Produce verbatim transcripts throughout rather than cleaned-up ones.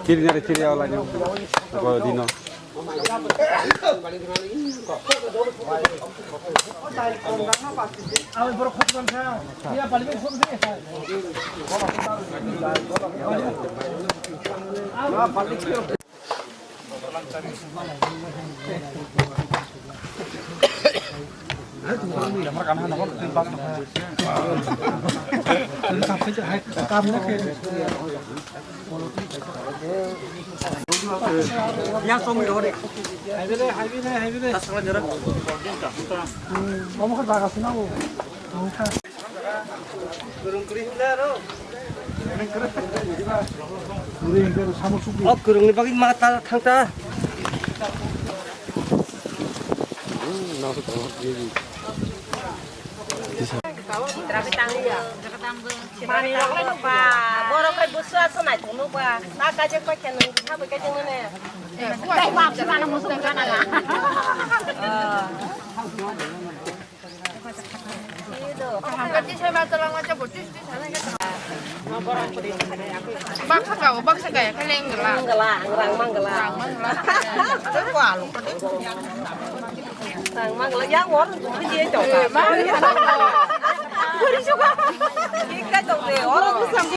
Kiri nari kiri awal lagi. Ko dino. O kwrwngni bagwi ma ta thang ta. Borok hai busu aswk naithok nukba. Ta kajak paikha nwng, ta bai kajak nane. Baksa ka, baksa ka, ya, kali yang gelap. Manggala, ang rang manggala. Manggala. Rang manggala, yang orang tu kerja itu. Eh, manggala. Beri juga. Kita tu deh, orang tu sambil.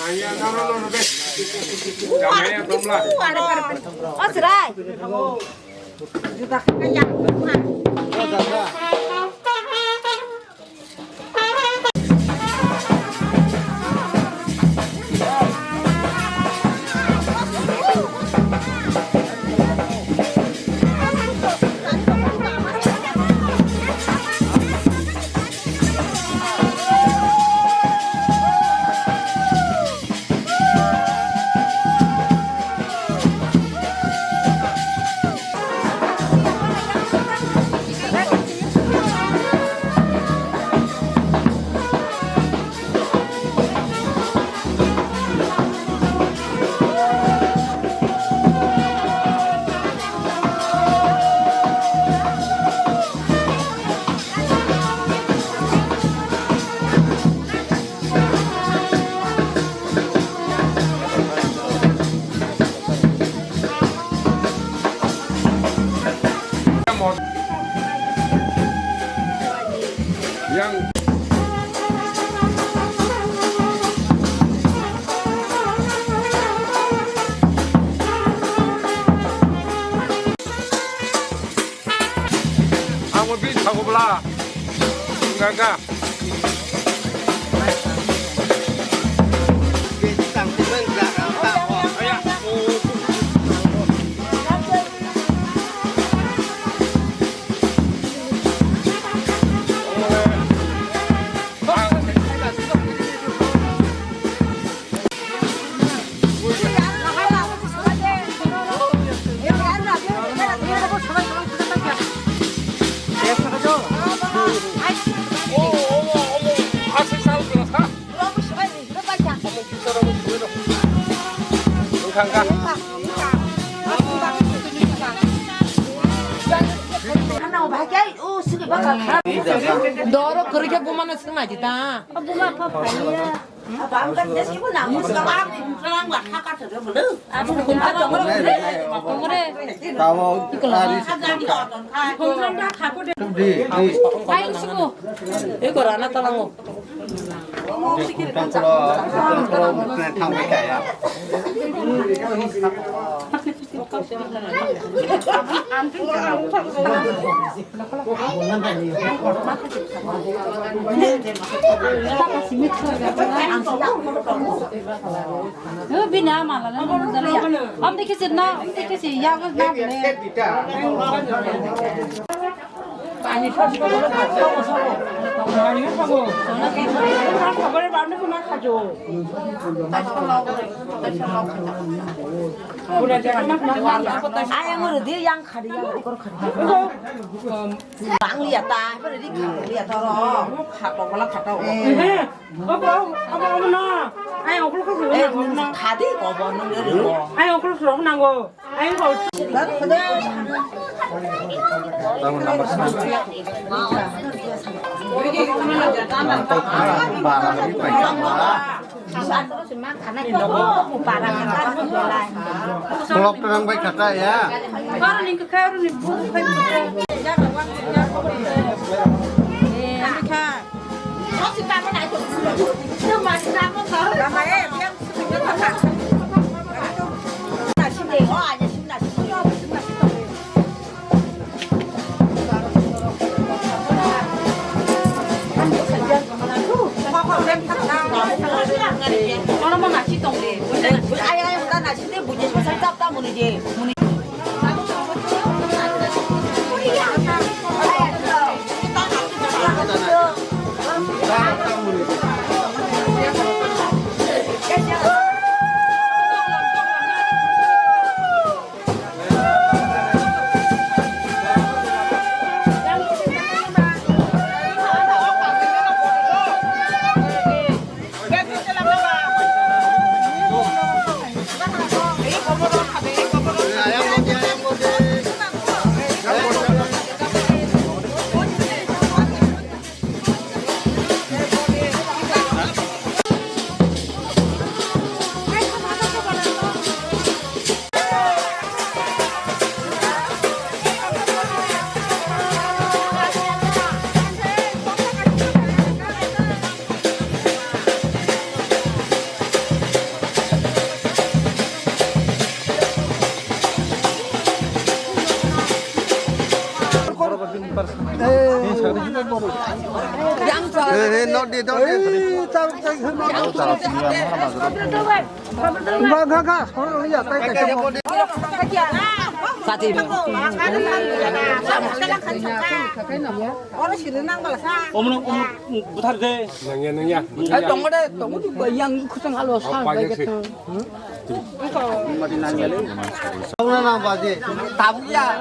O chwrai. Juda khe yang. Yang Ang bo bini sago bwla. Gaga. Doro kwrwi khe bumano swngna di ta. Buma pha phaiya. Tabuk ari. Di, di. Eko rana talango. Thangbai kaya. Bini ama la na nung jali ya. Am dikhe sir na, am dikhe sir ya, na bole. Ayang oro di yang khadi, yang ekor khadi. Bang liya ta, pare di khadi liya ta ro. Kha to bala kha to. Eh. Obo, obo, obo no. Ai, obo ko suru na, obo no. Khadi ko bo nung le ro. Ai, obo ko suru na go. Ai, ko. Tamo number sana. Ba, ba, ba. Klok terang bai kata ya. Hey, hey, not the, not the. Enggak, enggak, enggak. Sati. Omo, omo, buthar de. Nangya, nangya. Ai, tongo de, tongo de, yang khutang halo, sa, bai ke thang. Tabuk ya.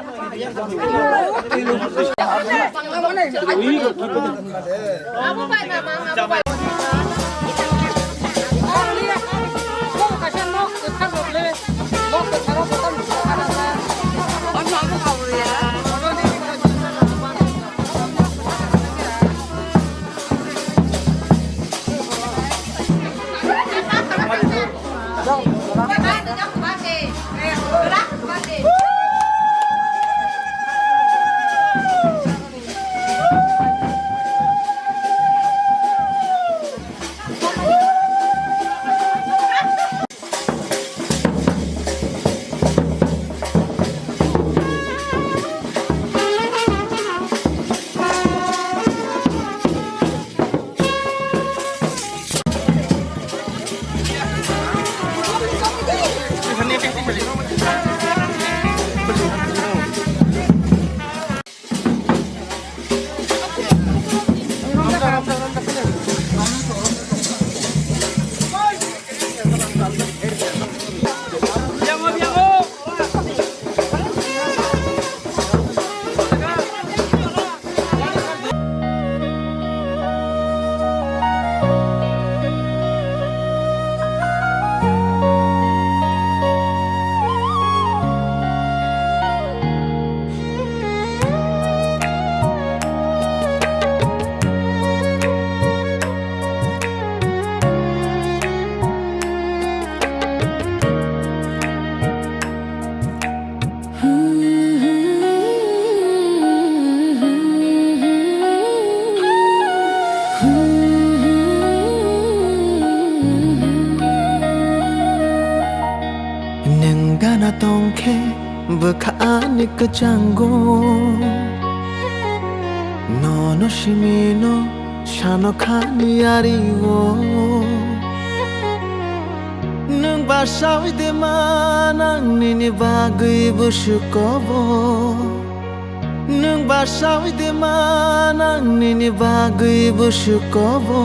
Nwng gana tongkhe bwkha ani kwchango, nono simino sano khani ario. Nwng basawi de manang nini bagwi bwswk kobo. Nwng basawi de manang nini bagwi bwswk kobo.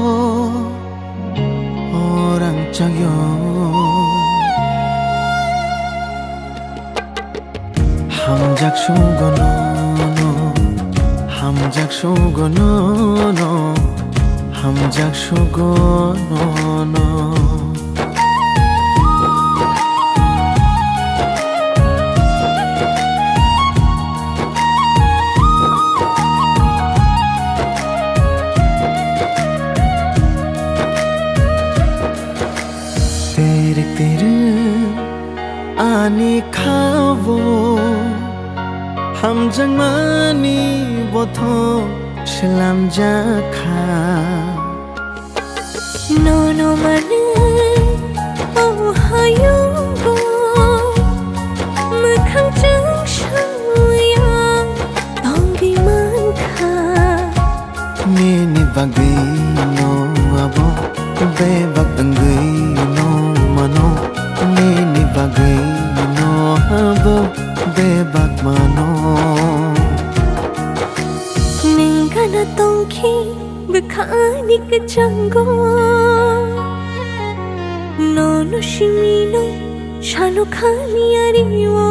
Orang chagyo. Hamjak sugo nono, hamjak sugo nono, hamjak sugo nono. Terik terik ani khabo, hamjakmani bothong slamjakha. Nono mane o hayungo, mwkhang chwng sawya tongwi mankha. Nini bagwi no abo bebak wngwi no mano, nini bagwi no abo bebak mano. Nwng gana tongkhe bwkha ani kwchango, nono simino sano khani ario.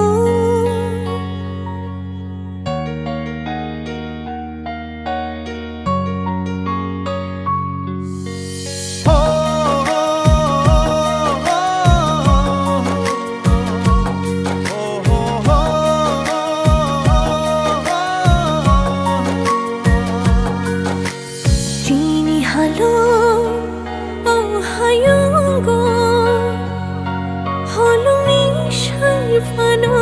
Chini halo o hayungo, holongni sai phano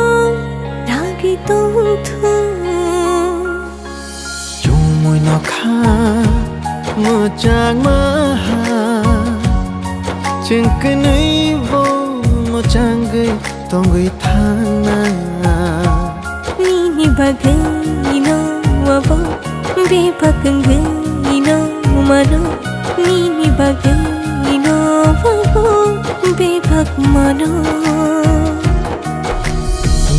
dagi tongthung. Chumui nokha mwchangma ha, chwng kwnwi bo mwchangwi tongwi thangnai. Nini bagwi no abo Bebak wngwi no mano, nini bagwi no bago bebak mano.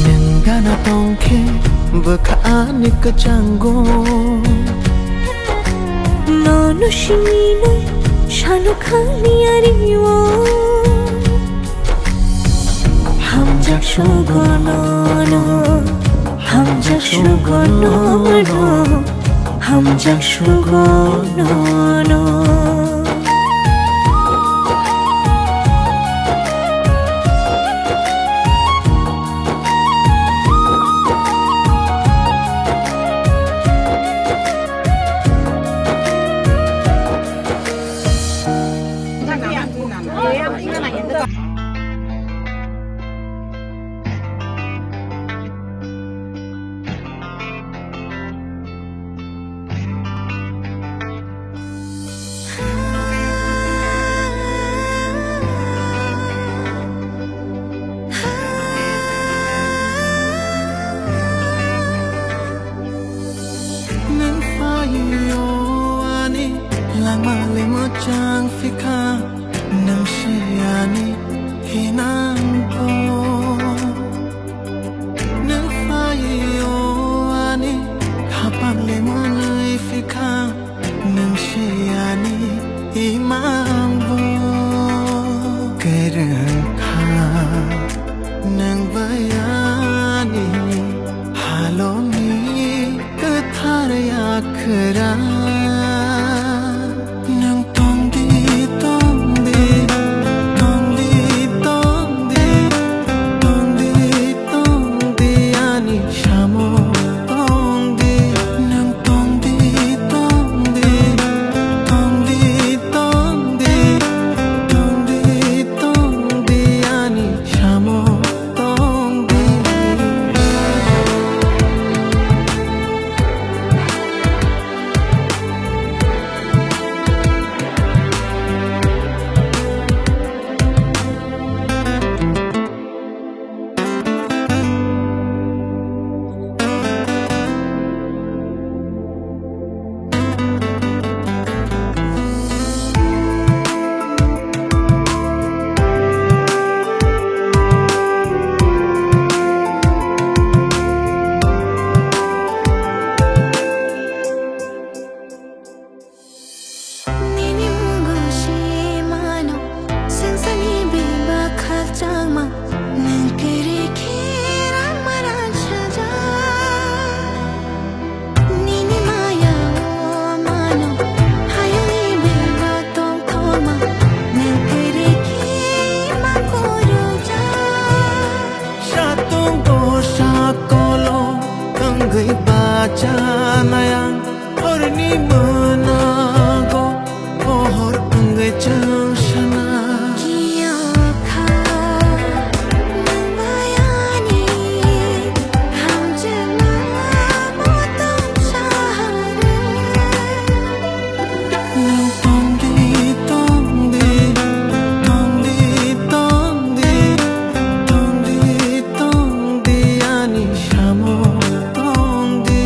Nwng gana tongkhe bwkha ani kwchango. Nono simi no sano khani ari o. Hamjak sugo nono, hamjak sugo nono, hamjak sugo nono. Nwng phai-o ani langma le mwchang phikha, nwng se ani hinang bo. Nwng phai-o ani khapang le mwnwi phikha, nwng se ani imang bo. Kwrwng kha nwng bai ani halongni kwthar yakhwra. Nwng tong di, tong di, tong di, tong di, tong di, tong di, ani samo tong di. Nwng tong di, tong di, tong di, tong di, tong di, tong di, ani samo tong di. Nini mungo se mano, sangsani bebak khakchangma, nwng kwrwi khe rang maran saja. Nini maya o mano, hayungni bebak tongthokma, nwng kwrwi khe ma kwrwngja. Satung bo sakolo, wngwi bachanai ang. Horni mwnago pohor wngwi chwng sana. Kiyokha nwng bai ani hamjakma motom sahar. Nwng tong di, tong di, tong di, tong di, tong di, tong di, ani samo tong di.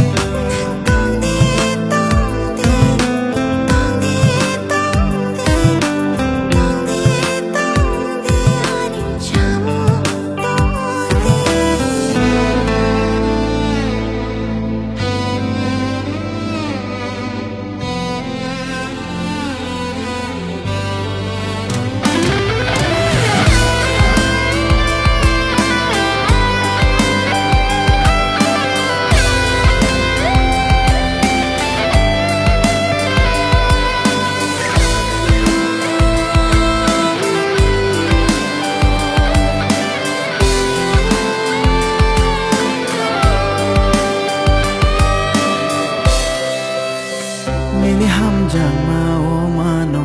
Nini hamjakma o mano,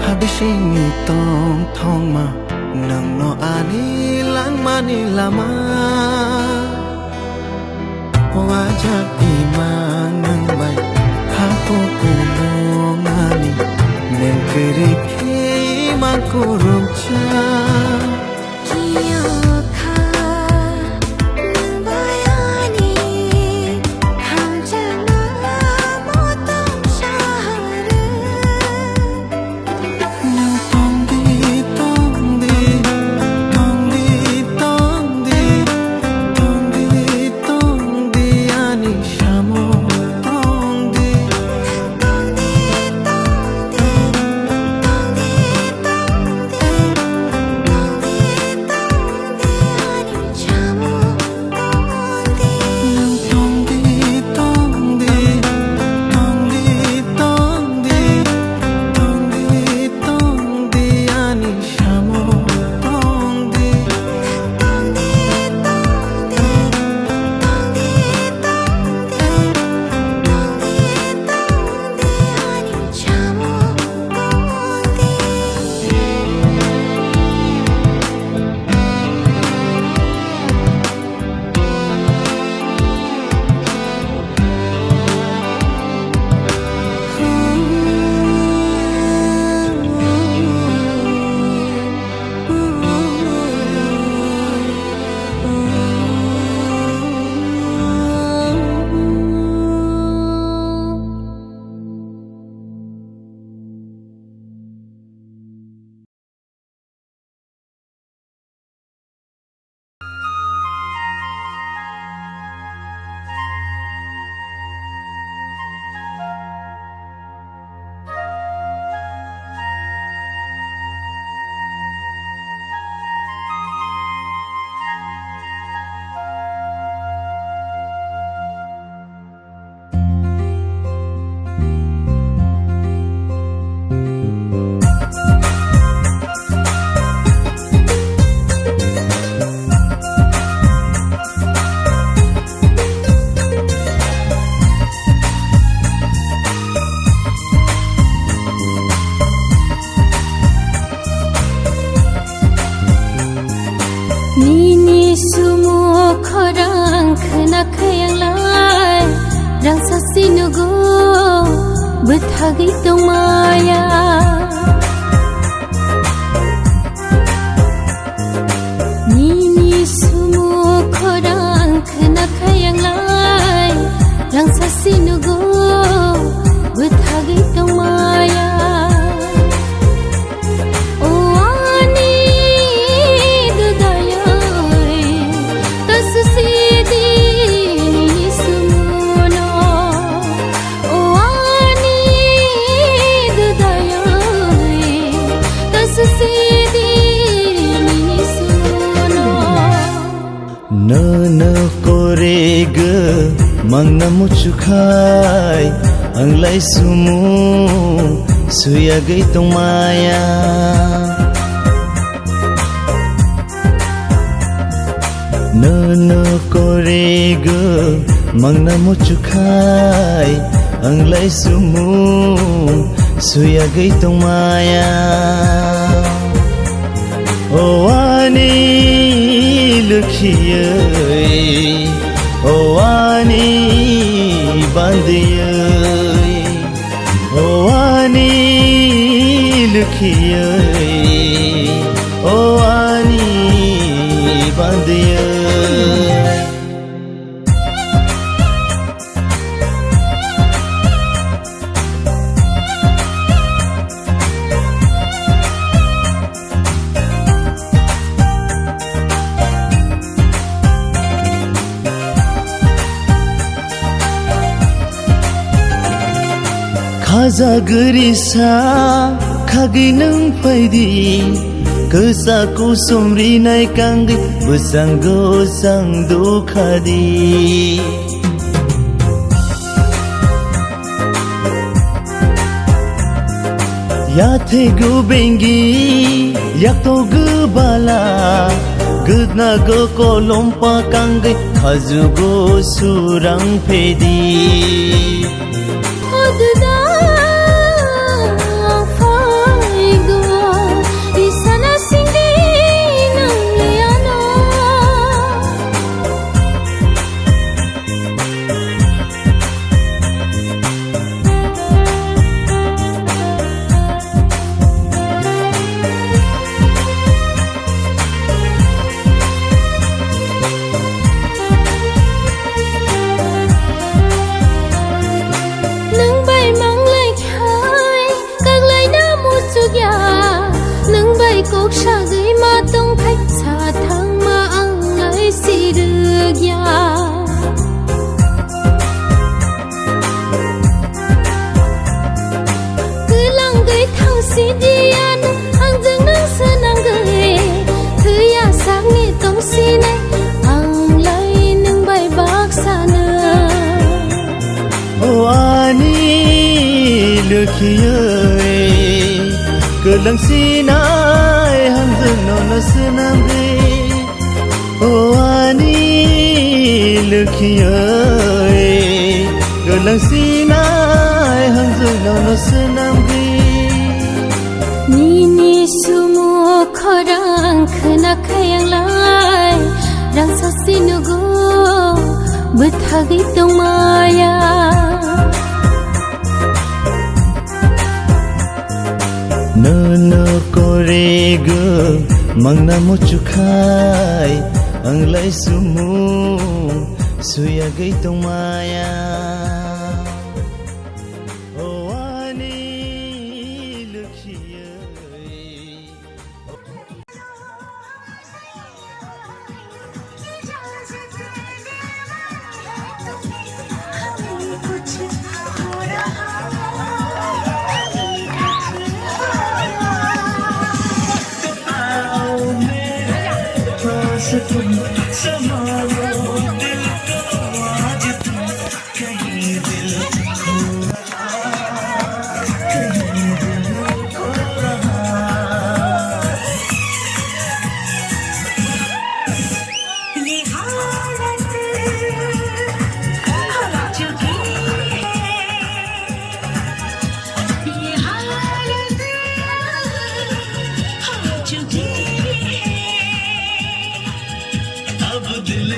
ha bisingni tongthokma, nwngno ani langmani lama. Wajak imang nwng bai, ha kukuno mani, nwng kwrwi khe imang kwrwngsa. Kiyokha nwng bai ani hamjakma mo Nini sumo khorang khna khayang lai, rang sasi nugo bwthagwi tongmaya. Nini sumo khorang khna khayang lai, rang sasi nugo bwthagwi tongmaya. O ani dudayoi, ta sasi di nini sumono. O ani dudayoi, ta sasi di nini sumono. Nono korego mangna muchukhai, ang lai sumo suyagwi tongmaya. Nono korego mangna muchukhai, ang lai sumo suyagwi tongmaya. O ani lukhiyoi, o ani bandiyoi, o ani lukhiyoi, o ani bandiyoi. Khaja gurisa khagwi nwng phaidi, kwsa kusum rinai kangwi bwsang gosang dukhadi. Yathego bengi, yaktogo bala, gwnagw kolom pakangwi, khajugo surang phedi. O duda, ang phaigo, isana singdi nang liano. Nwng bai manglai khai, kaklaina muchukya. Nwng bai kok sagwi ma tongthai, sathangma ang lai sirwkya. Kwlangwi thangsi diya nwng, angjwng nwng swnamgwi. Thwiya sakni tongsinai, ang lai nwng bai baksa nwng. O ani lukhiyoi, kwlwng sinai hamjwk nono swnamgwi. O ani lukhiyoi, kwlwng sinai hamjwk nono swnamgwi. Nini sumo khorang khna khayang lai, rang sasi nugo bwthagwi tongmaya. Nono korego mangna muchukhai, ang lai sumo suyagwi tongmaya. O ani lukhiyoi.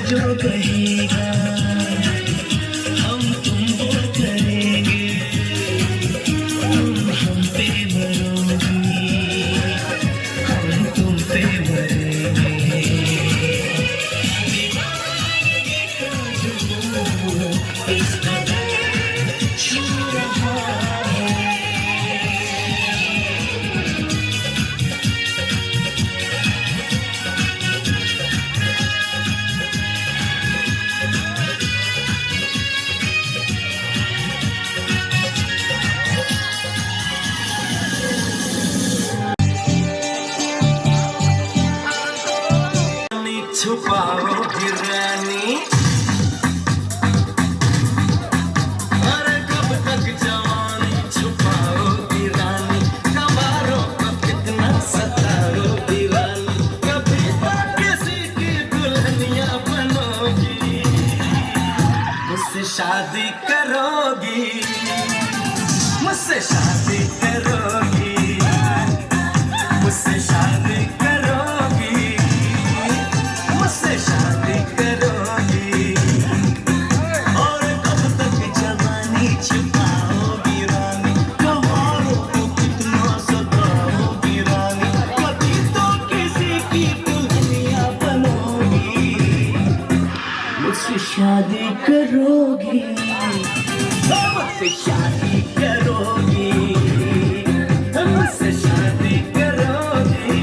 जो कहेगा, हम तुम वो करेंगे, तुम हम पे मरोगी, हम तुम पे मरेंगे। दीवानगी का जुनून इस कदर छू रहा है। छुपाओगी रानी, अरे कब तक जवानी छुपाओगी रानी, कबारों को कितना सताओगी रानी, कभी तो किसी की दुल्हनिया बनोगी, मुझसे शादी करोगी, मुझसे शादी करोगी, मुझसे शादी करोगी, मुझसे शादी करोगी। और कब तक जवानी छुपाओगी रानी, कबारों को कितना सताओगी रानी, कभी तो किसी की दुल्हनिया बनोगी, मुझसे शादी करोगी, मुझसे शादी करोगी, मुझसे शादी करोगी,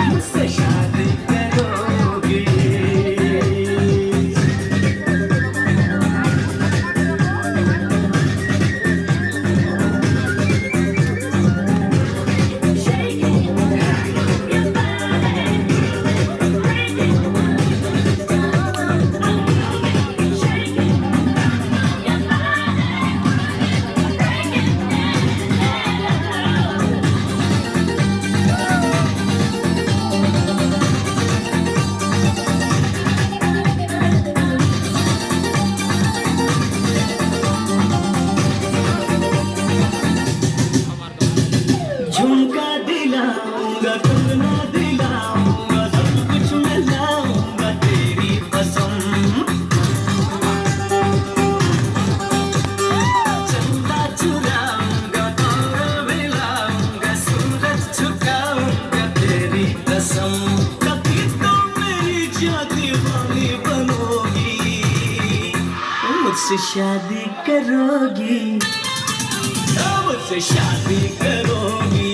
मुझसे शादी करोगी। झुमका दिलाऊंगा, कंगना दिलाऊंगा, सब कुछ मैं लाऊंगा तेरी कसम। चंदा चुराऊंगा, तारा मिलाऊंगा, सूरज झुकाऊंगा तेरी कसम। कभी तो मेरी जान दीवानी बनोगी, मुझसे शादी करोगी, मुझसे शादी करोगी।